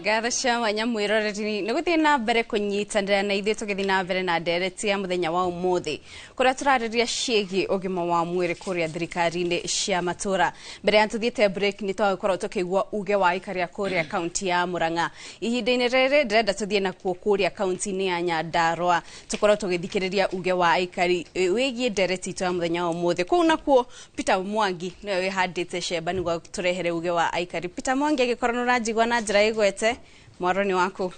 Ngatho cia mwanya mwĩroreri nĩ gũthiĩ na mbere kũnyitanĩra na ithuĩ tũgĩthiĩ na mbere na ndereti ya mũthenya wa ũmũthĩ, kũrĩa tũrarĩria ciĩgiĩ ũgima wa mwĩrĩ kũrĩa thirikari-inĩ cia matũra. Mbere ya tũthiĩte break, nĩ twagĩkorwo tũkĩigua uge wa aikari a kũrĩa kaunti ya Murang'a. Ihinda-inĩ rĩrĩ ndĩrenda tũthiĩ nakuo kũrĩa kaunti-inĩ ya Nyandarua, tũkorwo tũgĩthikĩrĩria uge wa aikari wĩgiĩ ndereti itũ ya mũthenya wa ũmũthĩ. Kũu nakuo Peter Mwangi nĩwe wĩhandĩte cemba nĩguo tũrehere uge wa aikari. Peter Mwangi, agĩkorwo nĩ ũranjigua na njĩra ĩgwete, mwaro nĩ waku.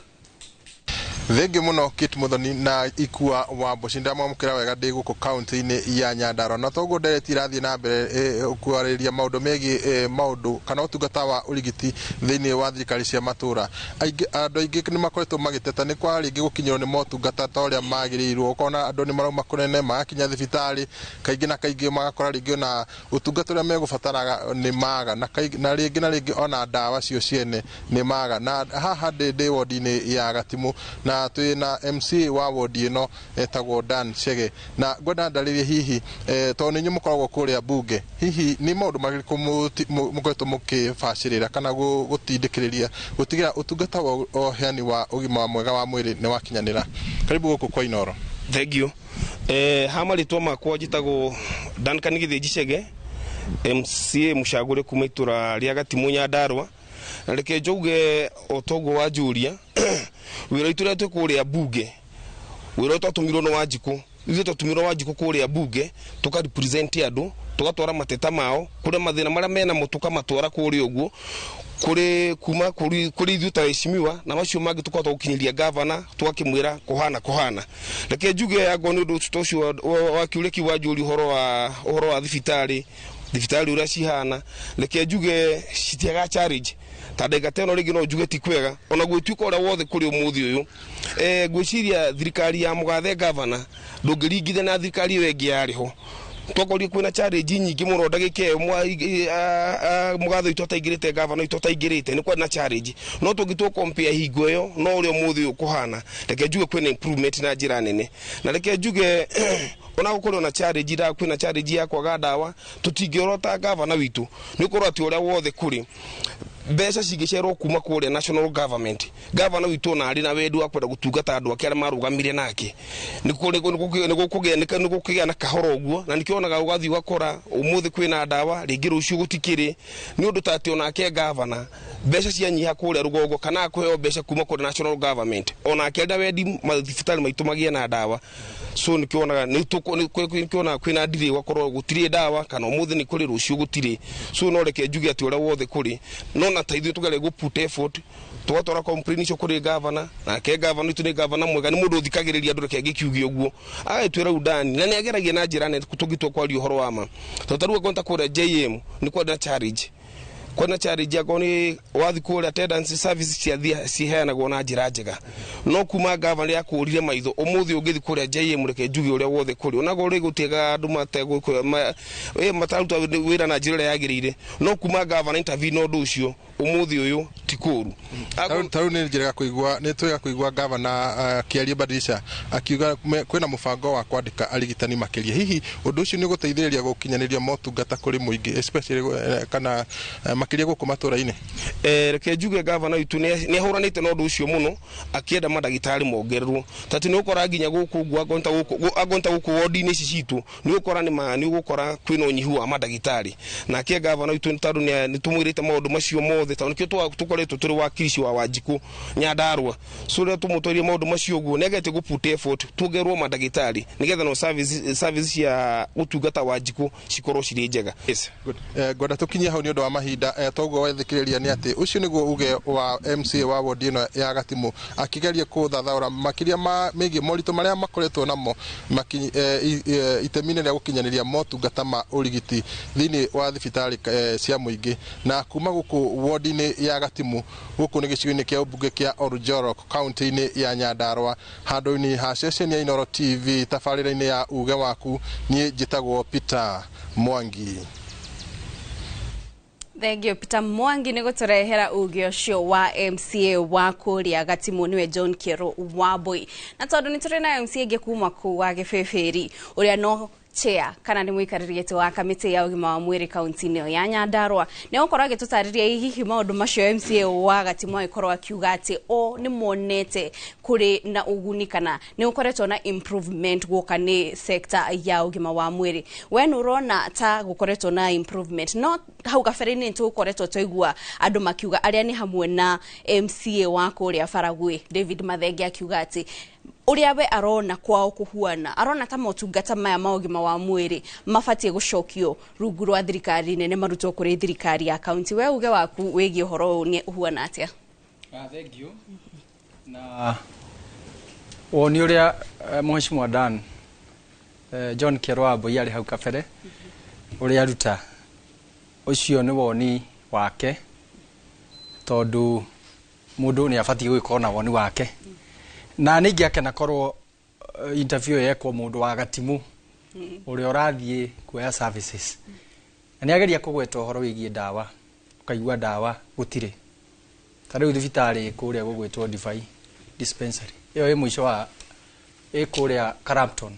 Thengiũ mũno, Kate Muthoni na Ikua wa Mboci. Ndamwamũkĩra wega ndĩ gũkũ kaunti-inĩ ya Nyandarua, na toguo ndereti irathiĩ na mbere kwarĩrĩria maũndũ megiĩ maũndũ kana ũtungata wa ũrigiti thĩinĩ wa thirikari cia matũra. Aingĩ, andũ aingĩ nĩ makoretwo magĩteta nĩ kwa rĩngĩ gũkinyĩrwo nĩ motungata ta ũrĩa magĩrĩirwo. Ũkona andũ nĩ marauma kũnene magakinya thibitarĩ, kaingĩ na kaingĩ magakora rĩngĩ ona ũtungata ũrĩa megũbataraga nĩ maga na rĩngĩ na rĩngĩ ona ndawa cio ciene nĩ maga. Na haha ndĩ wodi-inĩ ya Gatimũ na twĩ na MC wa wodi ĩno etagwo Dan Chege, na ngwenda ndarĩrie hihi tondũ nĩ inyuĩ mũkoragwo kũrĩa bunge, hihi nĩ maũndũ marĩkũ mũkoretwo mũkĩbacĩrĩra kana gũtindĩkĩrĩria gũtigĩra ũtungata wa ũheani wa ũgima mwega wa mwĩrĩ nĩ wakinyanĩra? Karibu gũkũ kwa Inoro. Thank you. Ha marĩtwa makwa njĩtagwo Duncan Gĩthĩnji Chege, MCA mũcagũre kuma itũra rĩa Gatimũ, Nyandarua. Na reke njuge o toguo wanjũria, wĩra witũ ũrĩa twĩ kũrĩa bunge, wĩra ũrĩa twatũmirwo nĩ Wanjikũ, ithuĩ twatũmirwo Wanjikũ kũrĩa bunge tũka represent andũ, tũgatwara mateta mao kũrĩa mathĩna marĩa menamo, tũkamatwara kũrĩa ũguo kũrĩ kuma kũrĩ ithuĩ ta heshimiwa, na macio mangĩ tũkahota gũkinyĩria gavana tũgakĩmwĩra kũhana kũhana. Reke njuge angorwo nĩ ũndũ ta ũcio wa kĩũria kĩu wanjũria, ũhoro wa thibitarĩ, thibitarĩ ũrĩa cihana, reke njuge citiaga challenge. Ta ndagĩka ta ĩno rĩngĩ no njuge ti kwega ona gwĩtuĩka ũrĩa wothe kũrĩ ũmũthĩ ũyũ. Ngwĩciria thirikari ya mũgathe gavana ndũngĩringithania na thirikari ĩyo ĩngĩ yarĩ ho. Twakorire kwĩna challenge nyingĩ mũno ndagĩka ĩyo mũgathe witũ ataingĩrĩte, gavana witũ ataingĩrĩte, nĩ kwarĩ na challenge. No tũngĩtua compare hingo ĩyo no ũrĩa ũmũthĩ ũyũ kũhana, reke njuge kwĩna improvement na njĩra nene. Na reke njuge ona gũkorwo na challenge nda kwĩna challenge ya kwaga ndawa, tũtingĩorota gavana witũ nĩ ũkorwo atĩ ũrĩa wothe kũrĩ mbeca cingĩcerwo kuma kũrĩa national government, gavana witũ ona arĩ na wendi wa kwenda gũtungata andũ ake arĩa marũgamire nake, nĩ gũkũgĩa na kahora ũguo. Na nĩkĩo onaga ũgathiĩ ũgakora ũmũthĩ kwĩna ndawa, rĩngĩ rũciũ gũtikĩrĩ, nĩ ũndũ ta atĩ onake gavana mbeca cianyiha kũrĩa rũgongo kana akũheo mbeca kuma kũrĩa national government, onake arĩ na wendi mathibitarĩ maitũ magĩe na ndawa. So nĩkĩo onaga nĩkĩo onaga kwĩna delay, ũgakorwo gũtirĩ ndawa kana ũmũthĩ nĩ kũrĩ, rũciũ gũtirĩ. So no reke njuge atĩ ũrĩa wothe kũrĩ no na ta ithuĩ tũgeria gũ put effort, tũgatwara complain icio kũrĩ gavana. Nake gavana witũ nĩ gavana mwega, nĩ mũndũ ũthikagĩrĩria andũ. Reke ngĩkiuge ũguo, agagĩtwĩra rĩu ndani na nĩ ageragia na njĩra nene tũngĩtua kwaria ũhoro wa ma. Tondũ ta rĩu angorwo ta kũrĩa JM nĩ kwarĩ na challenge, kwĩna challenge akorwo nĩ wathi kũrĩa attendance service ciathia ciheanagwo na njĩra njega, no kuma gavana yakũrire maitho, ũmũthĩ ũngĩthi kũrĩa JM, reke njuge ũrĩa wothe kũrĩ onakorwo rĩ gũtiaga andũ matararuta wĩra na njĩra ĩrĩa yagĩrĩire, no kuma gavana intervene ũndũ ũcio, ũmũthĩ ũyũ ti kũru. Tarĩu nĩ njĩra kũigua nĩ twega kũigua gavana akĩaria Badilisha akiuga kwĩna mũbango wa kwandĩka arigitani makĩria. Hihi ũndũ ũcio nĩ ũgũteithĩrĩria gũkinyanĩria motungata kũrĩ mũingĩ, especially kana makĩria gũkũ matũra-inĩ? Reke njuge gavana witũ nĩ ahũranĩte na ũndũ ũcio mũno, akĩenda mandagĩtarĩ mongererwo. Tati nĩ ũkora nginya gũkũ ũguo angorwo ta gũkũ wodi-inĩ ici citũ, nĩ ũkora nĩ ma nĩ ũgũkora kwĩna ũnyihu wa mandagĩtarĩ. Nake gavana witũ nĩ tondũ nĩ tũmwĩrĩte maũndũ macio mothe, tondũ nĩkĩo tũkoretwo tũrĩ wakirici wa Wanjikũ Nyandarua. So rĩrĩa tũmũtwarire maũndũ macio ũguo, nĩ agetie gũ put effort tuongererwo mandagĩtarĩ nĩgetha no service cia ũtungata Wanjikũ cikorwo cirĩ njega, yes. Good. Ngwenda tũkinyie hau nĩ ũndũ wa mahinda. Toguo wethikĩrĩria nĩ atĩ ũcio nĩguo uge wa MCA wa wodi ĩno ya Gatimũ, akĩgeria kũthathaũra makĩria ma megiĩ moritũ marĩa makoretwo namo itemi-inĩ rĩa gũkinyanĩria motungata ma ũrigiti thĩinĩ wa thibitarĩ cia mũingĩ. Na kuma gũkũ wodi-inĩ ya Gatimũ, gũkũ nĩ gĩcigo-inĩ kĩa ũmbunge kĩa Oljorok, kaunti-inĩ ya Nyandarua, handũ-inĩ ha ceceni ya Inooro TV, tabarĩra-inĩ ya Uge Waku, niĩ njĩtagwo Peter Mwangi. Thank you, Peter Mwangi, nĩ gũtũrehera uge ũcio wa MCA wa kũrĩa Gatimũ, nĩwe John Kĩero Wambui. Na tondũ nĩ tũrĩ na MCA ĩngĩ kuma kũu wa Gĩbĩbĩri, ũrĩa no Chair kana nĩ mũikarĩri gĩtĩ wa kamĩtĩ ya ũgima wa mwĩrĩ kaunti-inĩ ya Nyandarua. Nĩ egũkorwo agĩtũtarĩria hihi maũndũ macio MCA wa Gatimu agĩkorwo akiuga atĩ o nĩ monete kũrĩ na ũguni kana nĩ gũkoretwo na improvement guoka nĩ sector ya ũgima wa mwĩrĩ. We nĩ ũrona ta gũkoretwo na improvement? No hau kabere-inĩ nĩ tũgũkoretwo twaigua andũ makiuga, arĩa nĩ hamwe na MCA wa kũrĩa Baragwi David Mathenge, akiuga atĩ ũrĩa we arona kwao kũhuana, arona ta motungata maya ma ũgima wa mwĩrĩ mabatiĩ gũcokio rungu rwa thirikari nene, marutwo kũrĩ thirikari ya kaunti. We uge waku wĩgiĩ ũhoro ũyũ nĩ ũhuana atĩa? Thank you. Na woni ũrĩa Mheshimiwa Dan John Kĩero wa Mbui arĩ hau kabere ũrĩa aruta, ũcio nĩ woni wake, tondũ mũndũ nĩ abatiĩ gũgĩkorwo na woni wake, na nĩ ingĩakena korwo interview yekwo mũndũ wa Gatimu ũrĩa ũrathiĩ kuoya services, na nĩ ageria kũgweta ũhoro wĩgiĩ ndawa, ũkaigua ndawa gũtirĩ. Ta rĩu thibitarĩ kũrĩa gũgwĩtwo Divai Dispensary, ĩyo ĩ mũico wa ĩ kũrĩa Karampton,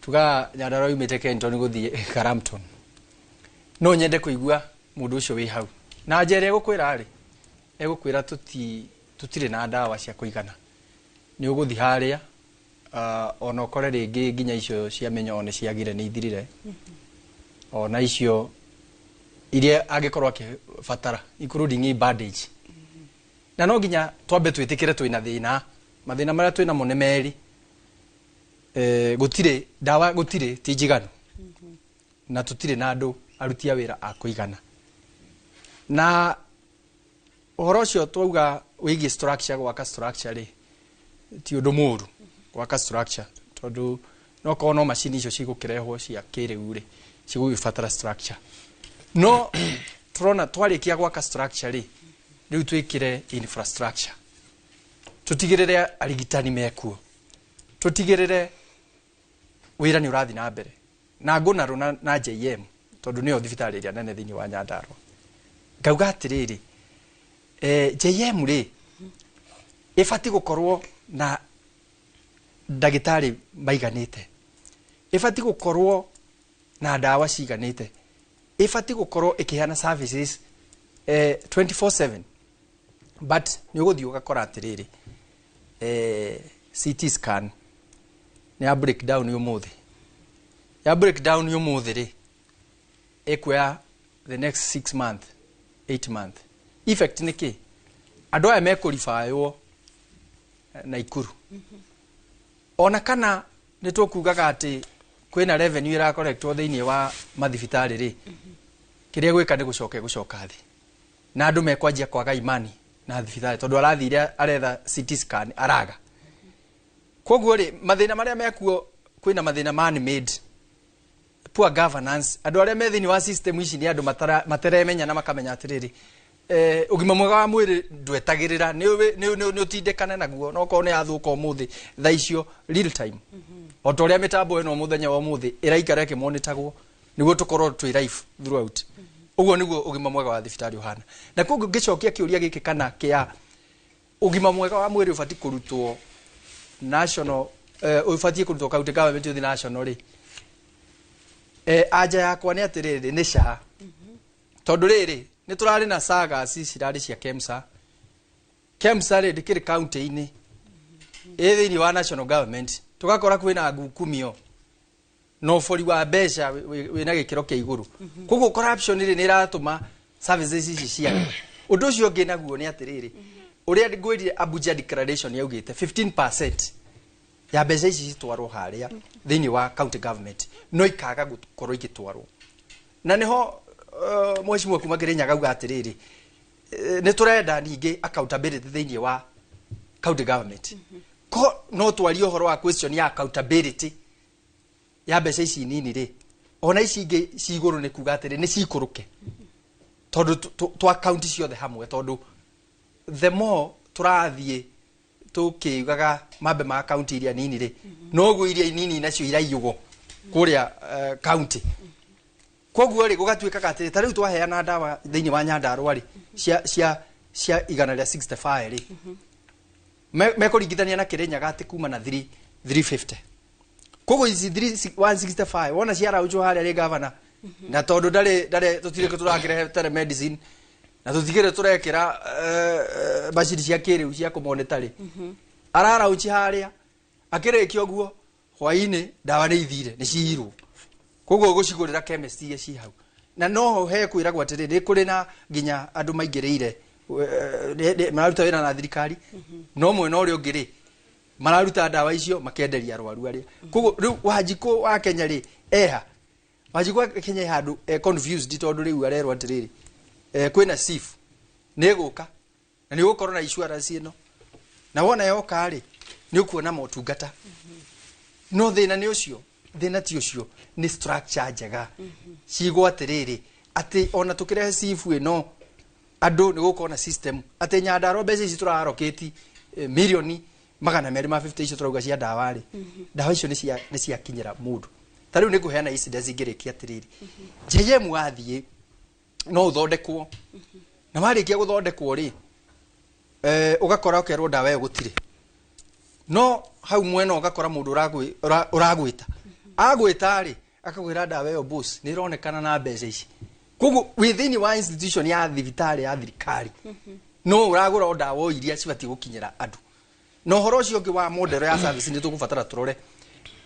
tuga Nyandarua yumĩte Kenton gũthiĩ Karampton. No nyende kũigua mũndũ ũcio wĩ hau na njere egũkwĩra rĩ, egũkwĩra tũtirĩ na ndawa cia kũigana. Nĩ ũgũthiĩ harĩa ona ũkore rĩngĩ nginya icio cia mĩnyoo nĩ ciagire, nĩ ithirire, ona icio iria angĩkorwo akĩbatara, including bandage. Na no nginya twambe twĩtĩkĩre twĩna thĩna. Mathĩna marĩa twĩnamo nĩ merĩ: gũtirĩ ndawa, gũtirĩ, ti njiganu, na tũtirĩ na andũ aruti a wĩra a kũigana. Na ũhoro ũcio twauga wĩgiĩ structure, gwaka structure rĩ, ti ũndũ mũru gwaka structure, tondũ no korwo no macini icio cigũkĩrehwo cia kĩrĩu rĩ, cigũgĩbatara structure. No tũrona twarĩkia gwaka structure rĩ, rĩu twĩkĩre infrastructure, tũtigĩrĩre arigitani mekuo, tũtigĩrĩre wĩra nĩ ũrathiĩ na mbere. Na ngũnarũ na JM, tondũ nĩyo thibitarĩ ĩrĩa nene thĩinĩ wa Nyandarua, ngauga atĩrĩrĩ, JM rĩ, ĩbatiĩ gũkorwo na ndagĩtarĩ maiganĩte, ĩbatiĩ gũkorwo na ndawa ciganĩte, ĩbatiĩ gũkorwo ĩkĩheana services 24/7. But nĩ ũgũthiĩ ũgakora atĩrĩrĩ, CT scan nĩ ya breakdown ũmũthĩ, ya breakdown ũmũthĩ rĩ, ĩkuoya the next 6 month, 8 month. Effect nĩ kĩ? Andũ aya mekũribaywo Naikuru. Ona kana nĩ tũkugaga atĩ kwĩna revenue ĩrakorektwo thĩinĩ wa mathibitarĩ rĩ, kĩrĩa gwĩka nĩ gũcoka gũcoka thĩ, na andũ mekwanjia kwaga imani na thibitarĩ, tondũ arathire aretha CT scan araga. Koguo rĩ, mathĩna marĩa mekuo, kwĩna mathĩna man made, poor governance. Andũ arĩa me thĩinĩ wa system ici nĩ andũ materemenya na makamenya atĩrĩrĩ, ũgima mwega wa mwĩrĩ ndwetagĩrĩra, nĩ ũtindĩkane naguo. No korwo nĩ yathũka ũmũthĩ, thaa icio real time, o ta ũrĩa mĩtambo ĩno mũthenya wa ũmũthĩ ĩraikara ĩkĩmonitagwo nĩguo tũkorwo twĩ live throughout, ũguo nĩguo ũgima mwega wa thibitarĩ ũhana. Na koguo ngĩcokia kĩũria gĩkĩ kana kĩa ũgima mwega wa mwĩrĩ ũbatiĩ kũrutwo national, ũbatiĩ kũrutwo county government ũthiĩ national rĩ, anja yakwa nĩ atĩrĩrĩ, nĩ SHA. Tondũ rĩrĩ, nĩ tũrarĩ na sagas cirarĩ cia KEMSA. KEMSA rĩ, ndĩkĩrĩ county-inĩ, ĩ thĩinĩ wa national government. Tũgakora kwĩna ngukumio na ũbori wa mbeca wĩna gĩkĩro kĩa igũrũ. Koguo corruption rĩ, nĩ ĩratũma services ici ciage. Ũndũ ũcio ũngĩ naguo nĩ atĩrĩrĩ, ũrĩa ngwĩrire, Abuja Declaration yaugĩte 15% ya mbeca ici citwarwo harĩa thĩinĩ wa county government, no ikaga gũkorwo igĩtwarwo. Na nĩho mheshimiwa kuma Kirinyaga auga atĩrĩrĩ, nĩ tũrenda ningĩ accountability thĩinĩ wa county government. Ko no twarie ũhoro wa question ya accountability ya mbeca ici nini rĩ, ona ici ingĩ ci igũrũ, nĩ kuga atĩrĩ nĩ cikũrũke, tondũ twa county ciothe hamwe, tondũ the more tũrathiĩ tũkiugaga mambe ma county iria nini rĩ, noguo iria nini nacio iraiyũgwo kũrĩa county. Koguo rĩ, gũgatuĩkaga atĩrĩ, ta rĩu twaheana ndawa thĩinĩ wa Nyandarua rĩ, cia 165 rĩ, mekũringithania na Kĩrĩnyaga atĩ kuma na 3 350. Koguo ici 165 wona ciarauchwo harĩa rĩ gavana, na tondũ ndarĩ tũtirĩ tũrakĩrehe telemedicine na tũtigĩrĩ tũrekĩra macini cia kĩrĩu cia kũmonitor rĩ, ararauchi harĩa akĩrĩkia ũguo hwainĩ ndawa nĩ ithire, nĩ ciirwo. Koguo gũcigũrĩra chemist iria ci hau, na noho he kwĩragwo atĩrĩ, nĩ kũrĩ na nginya andũ maingĩrĩire, mararuta wĩra na thirikari, no mwena ũrĩa ũngĩ rĩ, mararuta ndawa icio makenderia arwaru arĩa. Koguo rĩu Wanjikũ wa Kenya rĩ, eha Wanjikũ wa Kenya e handũ e confused, tondũ rĩu arerwo atĩrĩrĩ, kwĩna SHIF nĩ ĩgũka na nĩ ũgũkorwo na insurance ĩno, na wona yoka rĩ, nĩ ũkuona motungata. No thĩna nĩ ũcio, thĩna ti ũcio, nĩ structure njega cigwo atĩrĩrĩ, atĩ ona tũkĩrehe SHIF ĩno, andũ nĩ gũkorwo na system atĩ Nyandarua mbeca ici tũrarokĩti mirioni 250 icio tũrauga cia ndawa rĩ, ndawa icio nĩ ciakinyĩra mũndũ. Ta rĩu nĩ ngũheana incidents ingĩrĩkia atĩrĩrĩ, JM wathiĩ no ũthondekwo, na warĩkia gũthondekwo rĩ, ũgakora ũkerwo ndawa ĩyo gũtirĩ, no hau mwena ũgakora mũndũ ũragwĩta, agwĩta rĩ, akakwĩra ndawa ĩyo, boss, nĩ ĩronekana na mbeca ici. Koguo wĩ thĩinĩ wa institution ya thibitarĩ ya thirikari, no ũragũra o ndawa o iria cibatiĩ gũkinyĩra andũ. Na ũhoro ũcio ũngĩ wa model ya service, nĩ tũgũbatara tũrore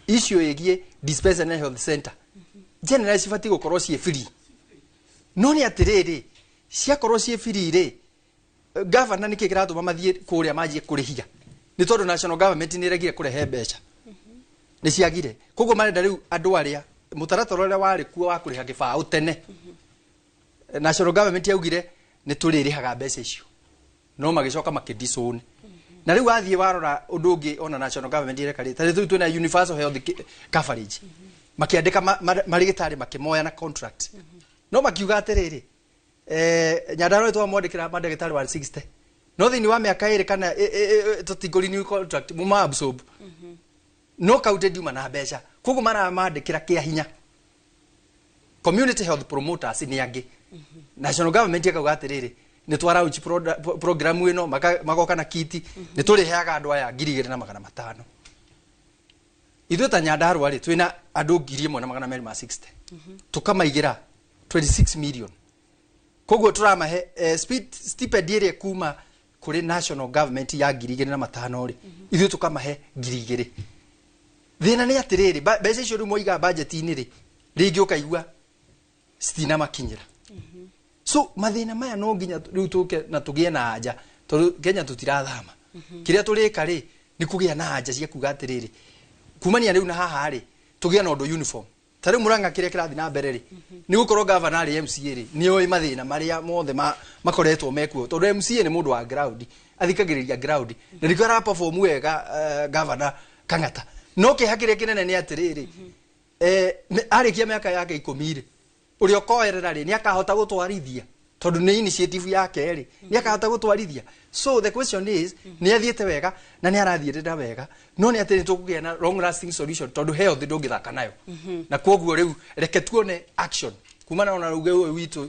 icio ĩgiĩ dispensary na health center general, cibatiĩ gũkorwo ciĩ free. No nĩ atĩrĩrĩ, ciakorwo ciĩ free rĩ, gavana nĩkĩ kĩratũma mathiĩ kũrĩa manjie kũrĩhia? Nĩ tondũ national government nĩ ĩregire kũrehe mbeca, nĩ ciagire. Koguo marenda rĩu andũ arĩa mũtaratara ũrĩa warĩ kuo wa kũrĩha gĩbaũ tene, national government yaugire nĩ tũrĩrĩhaga mbeca icio, no magĩcoka makĩdisown. Na rĩu wathiĩ warora ũndũ ũngĩ ona national government ĩreka rĩ, ta rĩu twĩna universal health coverage, makĩandĩka marĩgĩtarĩ makĩmoya na contract, no makiuga atĩrĩrĩ, Nyandarua twamwandĩkĩra mandagĩtarĩ 160, no thĩinĩ wa mĩaka 2 kana tũtingũ renew contract, mũma absorb, no kaunti ndiuma na mbeca. Koguo maramandĩkĩra kĩa hinya. Community health promoters nĩ angĩ, national government ĩkauga atĩrĩrĩ, nĩ twaraunch program ĩno, magoka na kiti, nĩ tũrĩheaga andũ aya 2,500. Ithuĩ ta Nyandarua rĩ, twĩna andũ 1,260, tũkamaigĩra 26 million. Koguo tũramahe stipend ĩrĩa kuma kũrĩ national government ya 2,500 rĩ, ithuĩ tũkamahe 2,000. Thĩna nĩ atĩrĩrĩ, mbeca icio rĩu moiga budget-inĩ rĩ, rĩngĩ ũkaigua citinamakinyĩra. So mathĩna maya no nginya rĩu tũke na tũgĩe na anja, tondũ Kenya tũtirathama. Kĩrĩa tũrĩka rĩ, nĩ kũgĩa na anja cia kuga atĩrĩrĩ, kumania rĩu na haha rĩ, tũgĩe na ũndũ uniform. Ta rĩu Murang'a kĩrĩa kĩrathiĩ na mbere rĩ, nĩ gũkorwo gavana arĩ MCA rĩ, nĩ oĩ mathĩna marĩa mothe makoretwo mekuo, tondũ MCA nĩ mũndũ wa ground, athikagĩrĩria ground, na nĩkĩo ara perform wega, gavana Kang'ata. No kĩeha kĩrĩa kĩnene nĩ atĩrĩrĩ, arĩkia mĩaka yake 10 rĩ, ũrĩa ũkoerera rĩ, nĩ akahota gũtwarithia, tondũ nĩ initiative yake rĩ, nĩ akahota gũtwarithia. So the question is, nĩ athiĩte wega na nĩ arathiĩrĩra wega, no nĩ atĩ nĩ tũkũgĩa na long lasting solution, tondũ health ndũngĩthaka nayo. Na koguo rĩu reke tuone action kumana na ruge ũyũ witũ,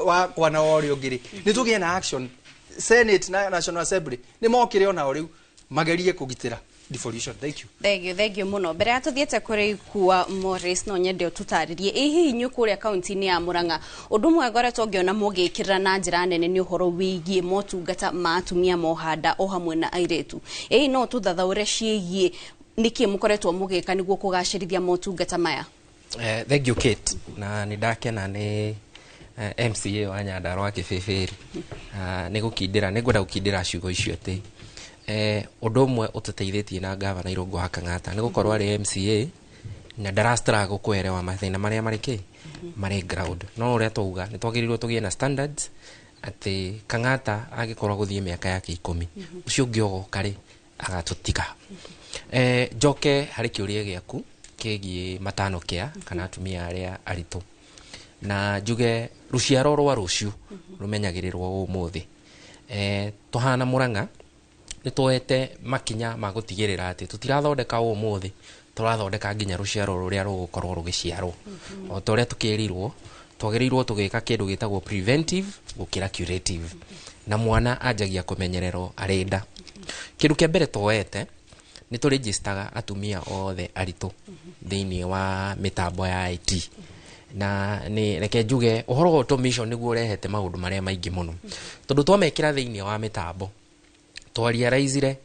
wa kwana wa ũrĩa ũngĩ rĩ, nĩ tũgĩe na action. Senate na National Assembly nĩ mokire onao rĩu magerie kũgitĩra devolution. Thank you. Thank you, thank you muno. Mbere ya tuthiĩte kũrĩ Ikua Morris, no nyende ũtũtarĩrie, ĩ hihi inyuĩ kũrĩa kaunti-inĩ ya Murang'a, ũndũ ũmwe ngoretwo ngĩona mũgĩkĩrĩra na njĩra nene nĩ ũhoro wĩgiĩ motungata ma atumia mohanda o hamwe na airĩtu. Ĩ no tũthathaũre ciĩgiĩ nĩkĩ mũkoretwo mũgĩka nĩguo kũgacĩrithia motungata maya? Thank you, Kate, na nĩ ndakena nĩ MCA wa Nyandarua Kĩbĩbĩri nĩ gũkindĩra, nĩ ngwenda gũkindĩra ciugo icio atĩ ũndũ ũmwe ũtũteithĩtie na gavana Irũngũ wa Kang'ata nĩ gũkorwo arĩ MCA na ndara struggle kũerewa mathĩna marĩa marĩ kĩ marĩ ground. No ũrĩa twauga, nĩ twagĩrĩirwo tũgĩe na standards atĩ Kang'ata angĩkorwo gũthiĩ mĩaka yake 10, ũcio ũngĩ ũgoka rĩ, agatũtiga. Njoke harĩ kĩũria gĩaku kĩgiĩ matano kĩa kana atumia arĩa aritũ, na njuge rũciaro rwa rũciũ rũmenyagĩrĩrwo ũmũthĩ. Tũhana Murang'a nĩ tuoete makinya ma gũtigĩrĩra atĩ tũtirathondeka ũmũthĩ, tũrathondeka nginya rũciaro rũrĩa rũgũkorwo rũgĩciarwo. O ta ũrĩa tũkĩrirwo, twagĩrĩirwo tũgĩka kĩndũ gĩtagwo preventive gũkĩra curative, na mwana anjagia kũmenyererwo arĩ nda. Kĩndũ kĩa mbere tuoete Nĩ tũregistaga atumia othe aritũ thĩinĩ wa mĩtambo ya IT, na nĩ reke njuge ũhoro wa automation nĩguo ũrehete maũndũ marĩa maingĩ mũno, tondũ twamekĩra thĩinĩ wa mĩtambo twarealizire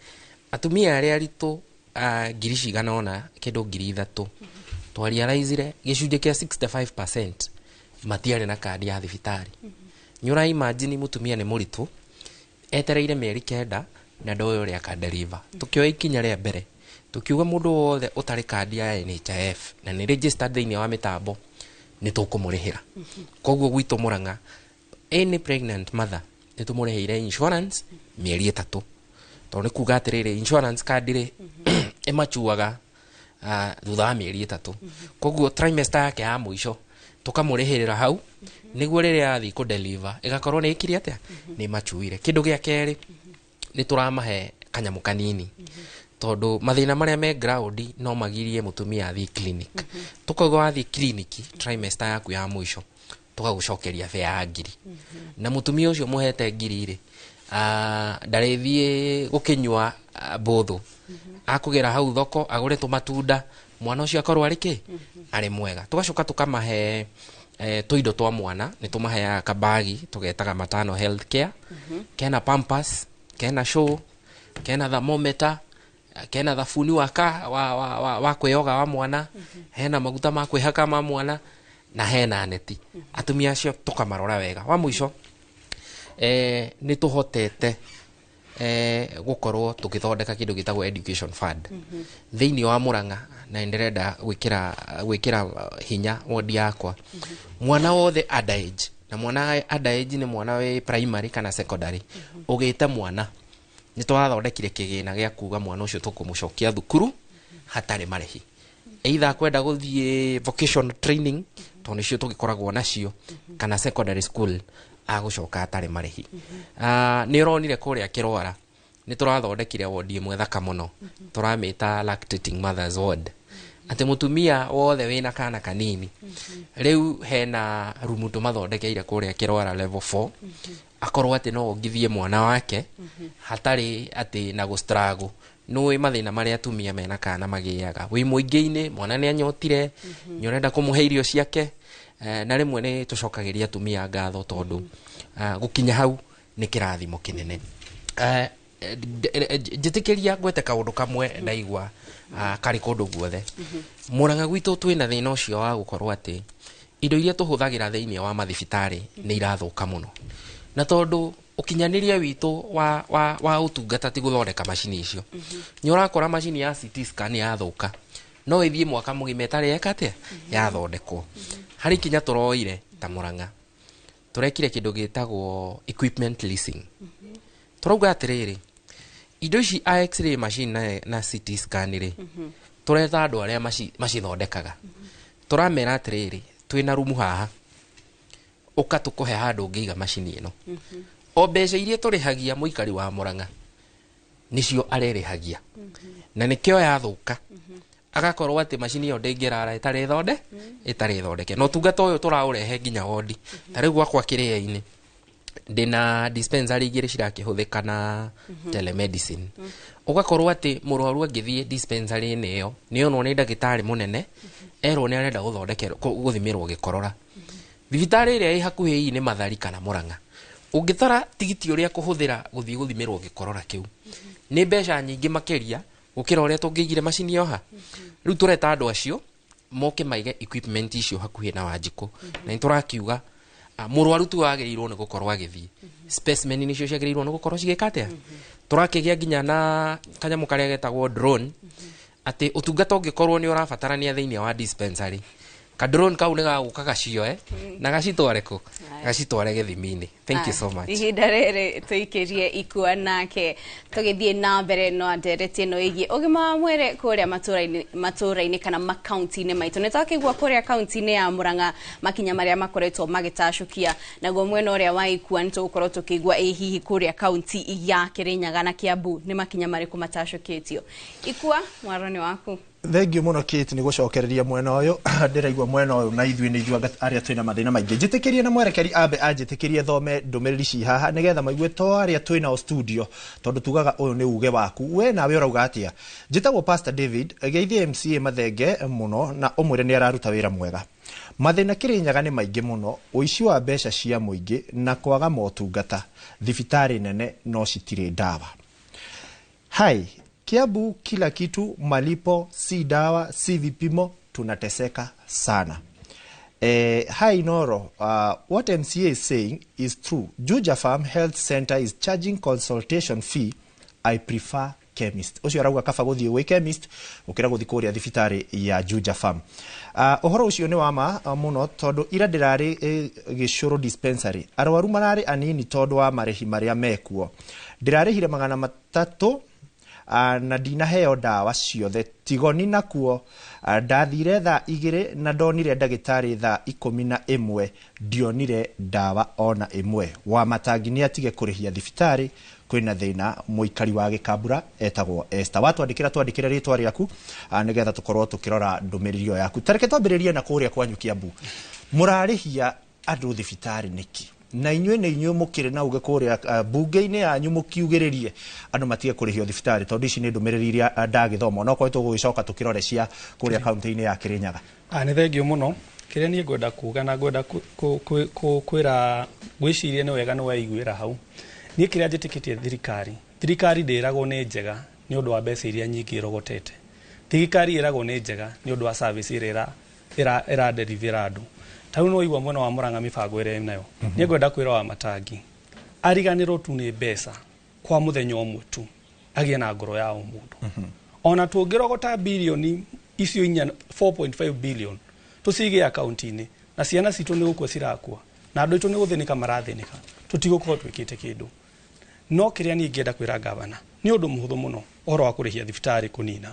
atumia arĩa aritũ ngiri cigana ũna, kĩndũ 3,000, twarealizire gĩcunjĩ kĩa 65% matiarĩ na kandi ya thibitarĩ. Nĩ ũra imagine mũtumia nĩ mũritũ, etereire mĩeri 9 na ndoĩ ũrĩa akadeliver. Tũkĩoya ikinya rĩa mbere, tũkiuga mũndũ wothe ũtarĩ kandi ya NHIF na nĩ registered thĩinĩ wa mĩtambo nĩ tũkũmũrĩhĩra. Koguo gwitũ Murang'a, any pregnant mother nĩ tũmũrĩhĩire insurance mĩeri 3, tondũ nĩ kuga atĩrĩrĩ, insurance card rĩ ĩmachuaga thutha wa mĩeri 3. Koguo trimester yake ya mũico tũkamũrĩhĩrĩra hau, nĩguo rĩrĩa athiĩ kũdeliver ĩgakorwo nĩ ĩkire atĩa, nĩ machuire. Kĩndũ gĩa kerĩ, nĩ tũramahe kanyamũ kanini, tondũ mathĩna marĩa me ground no magirie mũtumia athiĩ clinic. Tũkauga wathiĩ clinic trimester yaku ya mũico, tũgagũcokeria bea ya ngiri. Na mũtumia ũcio mũhete ngiri rĩ, ndarĩthiĩ gũkĩnyua mbũthũ, akũgera hau thoko agũre tũmatunda, mwana ũcio akorwo arĩ kĩ, arĩ mwega. Tũgacoka tũkamahe tũindo twa mwana. Nĩ tũmaheaga kabagi tũgetaga matano health care, kena pampers, kena show, kena thermometer, kena thabuni wa, ka, wa, wa, wa, wa kwĩyoga wa mwana, hena maguta ma kwĩhaka ma mwana na hena neti. Atumia acio tũkamarora wega. Wa mũico, nĩ tũhotete gũkorwo tũgĩthondeka kĩndũ gĩtagwo education fund thĩinĩ wa Murang'a, na nĩ ndĩrenda gwĩkĩra hinya wodi yakwa. Mwana wothe underage, na mwana underage nĩ mwana wĩ primary kana secondary, ũgĩte mwana, nĩ tũrathondekire kĩgĩna gĩa kuga mwana ũcio tũkũmũcokia thukuru hatarĩ marĩhi, either kwenda gũthiĩ vocational training, tondũ nĩcio tũgĩkoragwo nacio, kana secondary school, agũcoka hatarĩ marĩhi. Nĩ ũronire kũrĩa Kĩrwara nĩ tũrathondekire wodi ĩmwe thaka mũno, tũramĩta lactating mothers ward, atĩ mũtumia wothe wĩna kana kanini, rĩu hena rumu tũmathondekeire kũrĩa Kĩrwara level 4, akorwo atĩ no ongithie mwana wake hatarĩ atĩ na gũ struggle. Nũĩ mathĩna marĩa atumia mena kana magĩaga wĩ mũingĩ-inĩ, mwana nĩ anyotire, nĩ ũrenda kũmũhe irio ciake. Na rĩmwe nĩ tũcokagĩria atumia ngatho, tondũ gũkinya hau nĩ kĩrathimo kĩnene. Njĩtĩkĩria ngwete kaũndũ kamwe ndaigua karĩ kũndũ guothe. Mũrang'a gwitũ twĩna thĩna ũcio wa gũkorwo atĩ indo iria tũhũthagĩra thĩinĩ wa mathibitarĩ nĩ irathũka mũno, na tondũ ũkinyanĩria witũ wa ũtungata ti gũthondeka macini icio, nĩ ũrakora macini ya CT scan yathũka no ĩthiĩ mwaka mũgima ĩtarĩ eka atĩa yathondekwo. Harĩ ikinya tũroire ta Mũrang'a, tũrekire kĩndũ gĩtagwo equipment leasing. Tũrauga atĩrĩrĩ, indo ici a x-ray machine na CT scan rĩ, tũreta andũ arĩa macithondekaga, tũramera atĩrĩrĩ, twĩna rumu haha, ũka tũkũhe handũ ũngĩiga macini ĩno. O mbeca iria tũrĩhagia mũikari wa Mũrang'a nĩcio arerĩhagia, na nĩkĩo yathũka agakorwo atĩ macini ĩyo ndĩngĩrara ĩtarĩ thondeke. Na ũtungata ũyũ tũraũrehe nginya wodi. Ta rĩu gwakwa kĩrĩa-inĩ ndĩna dispensary 2 cirakĩhũthĩka na telemedicine, ũgakorwo atĩ mũrwaru angĩthiĩ dispensary-inĩ ĩyo nĩ onwo nĩ ndagĩtarĩ mũnene, erwo nĩ arenda gũthondekerwo gũthimĩrwo gĩkorora, thibitarĩ ĩrĩa ĩ hakuhĩ hihi nĩ Mathari kana Mũrang'a, ũngĩtara tigiti ũrĩa kũhũthĩra gũthiĩ gũthimĩrwo gĩkorora kĩu nĩ mbeca nyingĩ makĩria gũkĩra ũrĩa tũngĩigire macini ĩyo ha. Rĩu tũreta andũ acio moke maige equipment icio hakuhĩ na Wanjikũ, na nĩ tũrakiuga mũrwaru tu wagĩrĩirwo nĩ gũkorwo agĩthiĩ, specimen nĩcio ciagĩrĩirwo nĩ gũkorwo cigĩka atĩa. Tũrakĩgĩa nginya na kanyamũ karĩa getagwo drone, atĩ ũtungata ũngĩkorwo nĩ ũrabatarania thĩinĩ wa dispensary, ka drone kau nĩ gagũka gacioe na gacitware kũ, gacitware gĩthimi-inĩ. Thank you so much. Ihinda rĩrĩ tũikĩrie ikua nake tũgĩthiĩ na mbere no ndereti ĩno ĩgiĩ ũgima wa mwĩrĩ kũrĩa matũũra-inĩ kana makaunti-inĩ maitũ. Nĩ twakĩigua kũrĩa kaunti-inĩ ya Murang'a makinya marĩa makoretwo magĩtacũkia, naguo mwena ũrĩa wa ikua nĩ tũgũkorwo tũkĩigua ĩ hihi kũrĩa kaunti ya Kĩrĩnyaga na Kiambu nĩ makinya marĩkũ matacũkĩtio. Ikua, mwaro nĩ waku. Thengiũ mũno Kate nĩ gũcokereria mwena ũyũ. Ndĩraigua mwena ũyũ na ithuĩ nĩ ithuĩ arĩa twĩna mathĩna maingĩ. Njĩtĩkĩrie na mwerekeri ambe anjĩtĩkĩrie thome ndũmĩrĩri ci haha nĩgetha maigue to arĩa twĩ nao studio, tondũ tugaga ũyũ nĩ uge waku, we nawe ũrauga atĩa. Njĩtagwo Pastor David. Geithie MCA Mathenge mũno na ũmwĩre nĩ araruta wĩra mwega. Mathĩna Kĩrĩnyaga nĩ maingĩ mũno, ũici wa mbeca cia mũingĩ na kwaga motungata. Thibitarĩ nene no citirĩ ndawa. Hai Kiambu, kila kitu malipo, si dawa, si vipimo, tunateseka sana. Hi Noro, what MCA is saying is true. Juja Farm Health Center is charging consultation fee. I prefer chemist. Ũcio arauga kaba gũthiĩ gwĩ chemist gũkĩra gũthiĩ kũrĩa thibitarĩ ya Juja Farm. Ũhoro ũcio nĩ wa ma mũno, tondũ ira ndĩrarĩ Gĩcũrũ dispensary, arwaru mararĩ anini tondũ wa marĩhi marĩa mekuo. Ndĩrarĩhire 300 na ndinaheo ndawa ciothe. Tigoni nakuo ndathire thaa 2 na ndonire ndagĩtarĩ thaa 11, ndionire ndawa ona ĩmwe. Wa matangi nĩ atige kũrĩhia thibitarĩ, kwĩna thĩna. Mũikari wa Gĩkambura etagwo Esther. Watwandĩkĩra, twandĩkĩre rĩtwa rĩaku nĩgetha tũkorwo tũkĩrora ndũmĩrĩri ĩyo yaku. Tareke twambĩrĩrie na kũrĩa kwanyu Kiambu. Mũrarĩhia andũ thibitarĩ nĩkĩ, na inyuĩ nĩ inyuĩ mũkĩrĩ na uge kũrĩa bunge-inĩ yanyu mũkiugĩrĩrie andũ matige kũrĩhio thibitarĩ? Tondũ ici nĩ ndũmĩrĩri iria ndagĩthoma, onokorwo tũgũgĩcoka tũkĩrore cia kũrĩa kaunti-inĩ ya Kĩrĩnyaga. Nĩ thengio mũno. Kĩrĩa niĩ ngwenda kuga na ngwenda kwĩra, ngwĩciria nĩ wega nĩ waiguĩra hau. Niĩ kĩrĩa njĩtĩkĩtie, thirikari ndĩragwo nĩ njega nĩ ũndũ wa mbeca iria nyingĩ ĩrogotete. Thirikari ĩragwo nĩ njega nĩ ũndũ wa service ĩrĩa ĩraderivĩra andũ. Ta rĩu nĩwaigua mwena wa Murang'a mĩbango ĩrĩa ĩnayo. Niĩ ngwenda kwĩra wa matangi ariganĩrwo tu nĩ mbeca kwa mũthenya ũmwe tu, agĩe na ngoro ya ũmũndũ. Ona tũngĩrogota birioni icio inya, 4.5 billion, tũcige akaunti-inĩ na ciana citũ nĩ gũkua cirakua na andũ aitũ nĩ gũthĩnĩka marathĩnĩka, tũtigũkorwo twĩkĩte kĩndũ. No kĩrĩa niĩ ingĩenda kwĩra gavana nĩ ũndũ mũhũthũ mũno, ũhoro wa kũrĩhia thibitarĩ kũnina.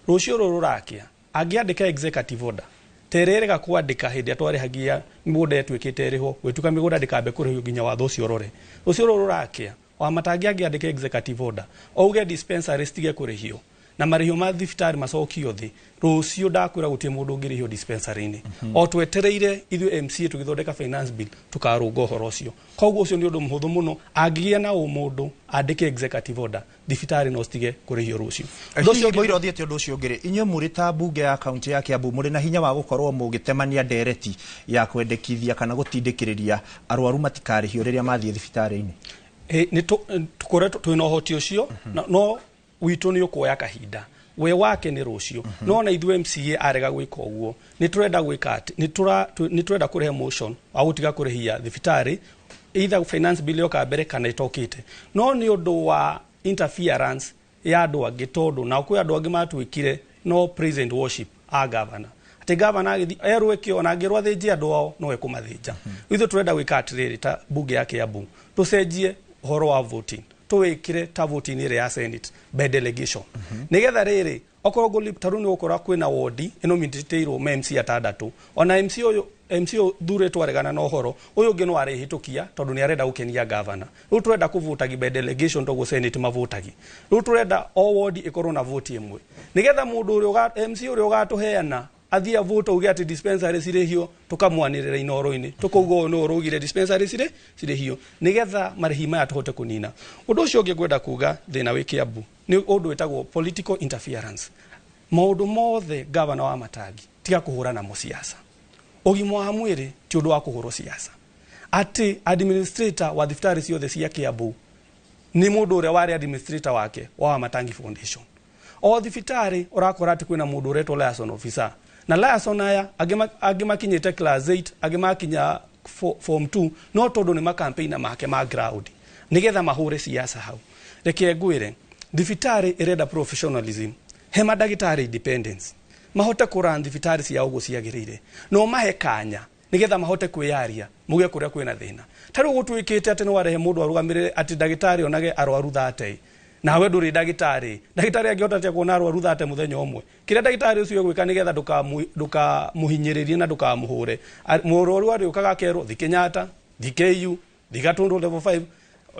Rũciũ rũrũ rũrakĩa angĩandĩka executive order tererega kwandĩka hĩndĩ ĩrĩa twarĩhagia mĩgũnda ĩtuĩkĩte ĩrĩhwo, gwĩtuĩka mĩgũnda ndĩkambe kũrĩhio nginya watho ũcio ũrore. Rũciũ rũrũ rũrakĩa wa matangi angĩandĩka executive order auge dispensary citige kũrĩhio na marĩhio ma thibitarĩ macokio thĩ, rũciũ ndakwĩra gũtirĩ mũndũ ũngĩrĩhio dispensary-inĩ. O twetereire ithuĩ MCA tũgĩthondeka finance bill tũkarũnga ũhoro ũcio. Koguo ũcio nĩ ũndũ mũhũthũ mũno, angĩgĩa na ũmũndũ andĩke executive order, thibitarĩ no citige kũrĩhio rũciũ. Ũndũ ũcio Hihi mũira ũthiĩte ũndũ ũcio ũngĩ rĩ, inyuĩ mũrĩ ta mbunge ya kaunti ya Kiambu, mũrĩ na hinya wa gũkorwo mũgĩtemania ndereti ya kwendekithia kana gũtindĩkĩrĩria arwaru matikarĩhio rĩrĩa mathiĩ thibitarĩ-inĩ? Nĩ tũkoretwo twĩna ũhoti ũcio, no witũ nĩ ũkuoya kahinda, we wake nĩ rũciũ. No na ithuĩ MCA arega gwĩka ũguo, nĩ tũrenda gwĩka atĩ nĩ tũrenda kũrehe motion wa gũtiga kũrĩhia thibitarĩ, either finance bill yoka mbere kana ĩtokĩte. No nĩ ũndũ wa interference ya andũ angĩ, tondũ nao kwĩ andũ angĩ matuĩkire no praise and worship a governor, atĩ governor agĩthiĩ erwo ĩkĩ, ona angĩrwo athĩnje andũ ao no ekũmathĩnja. Ithuĩ tũrenda gwĩka atĩrĩrĩ, ta bunge ya Kiambu tũcenjie ũhoro wa voting, tũwĩkĩre ta voting ĩrĩa ya Senate by delegation, nĩgetha rĩrĩ okorwo ngũli ta rĩu nĩ gũkorwo kwĩna wodi ĩnominĩtĩirwo ma MC atandatũ, ona MC ũyũ, MC ũyũ thurĩtwo aregana na ũhoro ũyũ ũngĩ no arĩhĩtũkia tondũ nĩ arenda gũkenia governor. Rĩu tũrenda kũvotagi by delegation toguo Senate mavotagi. Rĩu tũrenda o wodi ĩkorwo na voti ĩmwe, nĩgetha mũndũ ũrĩa MC ũrĩa ũgatũheana athiĩ avote uge atĩ dispensary cirĩhio, tũkamwanĩrĩra inoro-inĩ, tũkauga ũyũ nĩwe ũraugire dispensary cirĩhio, nĩgetha marĩhi maya tũhote kũnina. Ũndũ ũcio ũngĩ ngwenda kuga thĩna wĩ Kiambu nĩ ũndũ wĩtagwo political interference. Maũndũ mothe gavana wa Matangi tiga kũhũra namo siasa. Ũgima wa mwĩrĩ ti ũndũ wa kũhũrwo siasa, atĩ administrator wa thibitarĩ ciothe cia Kiambu nĩ mũndũ ũrĩa warĩ administrator wake wa Matangi Foundation. O thibitarĩ ũrakora atĩ kwĩna mũndũ ũretwo liaison officer, na liaison aya angĩ makinyĩte class 8, angĩ makinya form 2, no tondũ nĩ makampeina make ma ground nĩgetha mahũre siasa hau. Reke ngwĩre, thibitarĩ ĩrenda professionalism, he mandagĩtarĩ independence mahote kũran thibitarĩ ciao ũguo ciagĩrĩire, no mahe kanya nĩgetha mahote kwĩyaria muge kũrĩa kwĩna thĩna. Ta rĩu gũtuĩkĩte atĩ nĩ warehe mũndũ arũgamĩrĩre atĩ ndagĩtarĩ onage arwaru 30, nawe ndũrĩ ndagĩtarĩ. Ndagĩtarĩ angĩhota atĩa kuona arwaru 30 mũthenya ũmwe? Kĩrĩa ndagĩtarĩ ũcio egwĩka nĩgetha ndũkamũhinyĩrĩrie na ndũkamũhũre, mũrwaru arĩũkaga akerwo thi Kenyatta, thi KU, thi Gatundu level 5,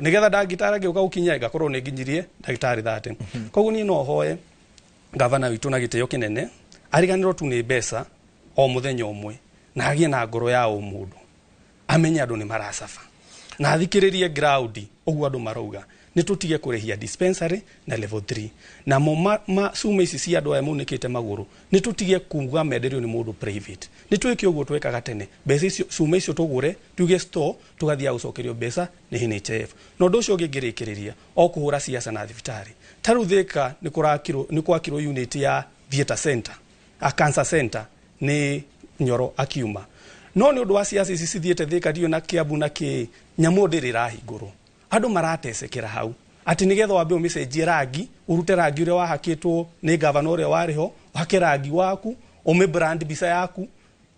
nĩgetha ndagĩtarĩ angĩũka gũkinya ngakorwo nĩ nginyirie ndagĩtarĩ 30. Koguo niĩ no hoe Gavana witũ na gĩtĩo kĩnene ariganĩrwo tu nĩ mbeca o mũthenya ũmwe, na agĩe na ngoro ya ũmũndũ, amenye andũ nĩ maracaba, na athikĩrĩrie ground ũguo andũ marauga. Nĩ tũtige kũrĩhia dispensary na level 3, namo cuma ici cia andũ aya maunĩkĩte magũrũ, nĩ tũtige kuga menderio nĩ mũndũ private. Nĩ twĩke ũguo twekaga tene, mbeca icio, cuma icio tũgũre, tuge store, tũgathiaga gũcokerio mbeca nĩ NHIF. Na ũndũ ũcio ũngĩ ngĩrĩkĩrĩria o kũhũra ciaca na thibitarĩ, ta rĩu Thĩka nĩ kũrakirwo, nĩ gwakirwo unit ya theatre center, a cancer center, nĩ Nyoro akiuma. No nĩ ũndũ wa ciaca ici cithiĩte Thĩka, ndiũ na Kiambu na kĩ nyamũ ndĩrĩ ĩrahingũrwo, andũ maratecekera hau, atĩ nĩgetha wambe ũmĩcenjie rangi, ũrute rangi ũrĩa wahakĩtwo nĩ gavana ũrĩa warĩ ho, ũhake rangi waku, ũmĩ brand mbica yaku,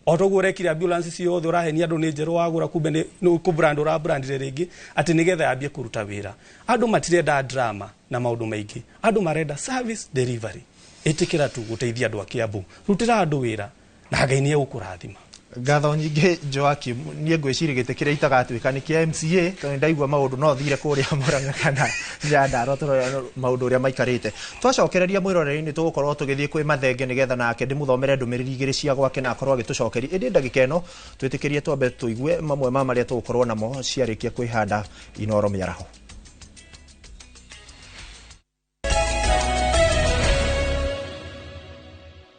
o toguo ũrekire ambulance ciothe, ũrahenia andũ nĩ njerũ wagũra, kumbe nĩ kũ-brand ũrabrandire rĩngĩ, atĩ nĩgetha yambie kũruta wĩra. Andũ matirenda drama na maũndũ maingĩ, andũ marenda service delivery. Ĩtĩkĩra tu gũteithia andũ a Kiambu, rutĩra andũ wĩra na Ngai nĩ egũkũrathima. Ngatho nyingĩ, Joakim. Niĩ ngwĩciria gĩtĩ kĩrĩa itagatuĩka nĩ kĩa MCA, tondũ nĩ ndaigua maũndũ no thire kũrĩa Murang'a kana Nyandarua, tũrore maũndũ ũrĩa maikarĩte. Twacokereria mwĩroreri-inĩ, tũgũkorwo tũgĩthiĩ kwĩ Mathenge nĩgetha nake ndĩmũthomere ndũmĩrĩri igĩrĩ cia gwake na akorwo agĩtũcokeria. Ĩndĩ ndagĩka ĩno twĩtĩkĩrie twambe tũigue mamwe ma marĩa tũgũkorwo namo ciarĩkia kwĩhanda Inoro mĩaraho.